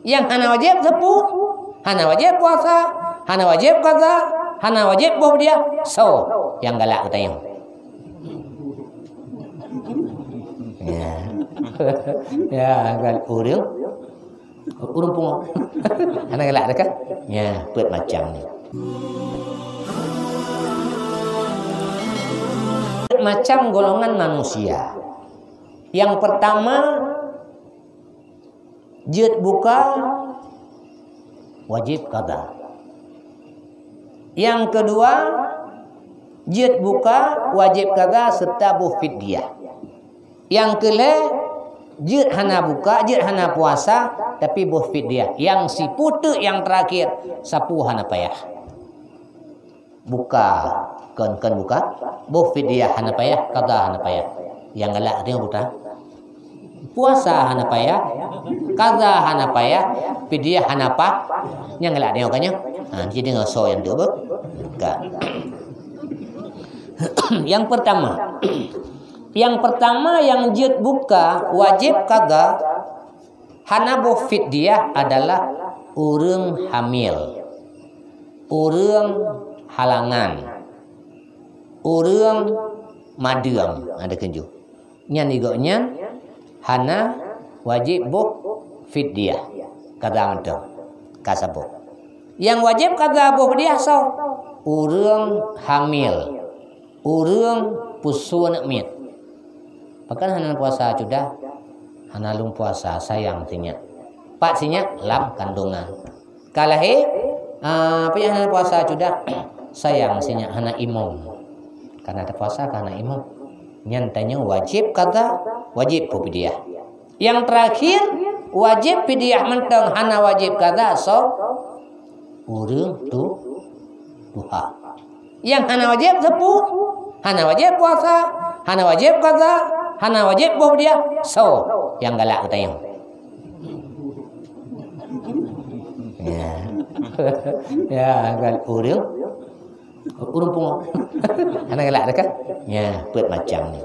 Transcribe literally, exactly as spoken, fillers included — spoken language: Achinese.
Nyang hana wajéb sapeue, hana wajéb puasa, hana wajéb qadha, hana wajéb boh fidyah, soe nyang galak geutanyoe? Ya. Ya, kan ureueng, ureueng pungo. Hana galak dah kan? Ya, peuet macam ni. Peuet macam golongan manusia. Yang pertama, jeuet buka wajéb qadha. Yang kedua, jeuet buka wajéb qadha serta boh fidyah. Yang keulhèe, jeuet hana buka, jeuet hana puasa, tapi boh fidyah. Yang sipeue teuk yang terakhir, sapeue hana payah. Buka, kon, kon buka, boh fidyah hana payah, qadha hana payah. Nyang galak tanyoe buta. Puasa hana payah, qadha hana payah, fidyah hana pa-, nyang galak tanyoe kan nyoe? Ha, jadi deungoe soe nyang teuk beuh? Ka. Yang pertama. Yang pertama yang jeuet buka wajéb qadha hana boh fidyah adalah ureueng hamil, ureueng halangan, ureueng madeueng, ada keunjeueng. Nyan di gobnyan hana wajéb boh fidyah. Qadha mantong. Ka saboh. Nyang wajéb qadha boh fidyah soe? Ureueng hamil. Ureueng peusue aneuk miet. Pakon hana puasa cudah? Hana lôn puasa, sayang sinyak. Pat sinyak? Lam kandungan. Ka lahé, ah, peue nyang hana puasa cudah? Sayang sinyak hana imum. Kana tapuasa ka hana imum. Nyan tanyoe wajéb qadha, wajéb boh fidyah. Yang terakhir, wajéb fidyah mantong, hana wajéb qadha, soe? Ureueng tu-, tuha. Nyang hana wajéb sapeue, hana wajéb puasa, hana wajéb qadha, hana wajéb boh fidyah, soe nyang galak geutanyoe? Ya. Ya, kan ureueng, ureueng pungo. Hana galak dah kan? Ya, peuet macam ni.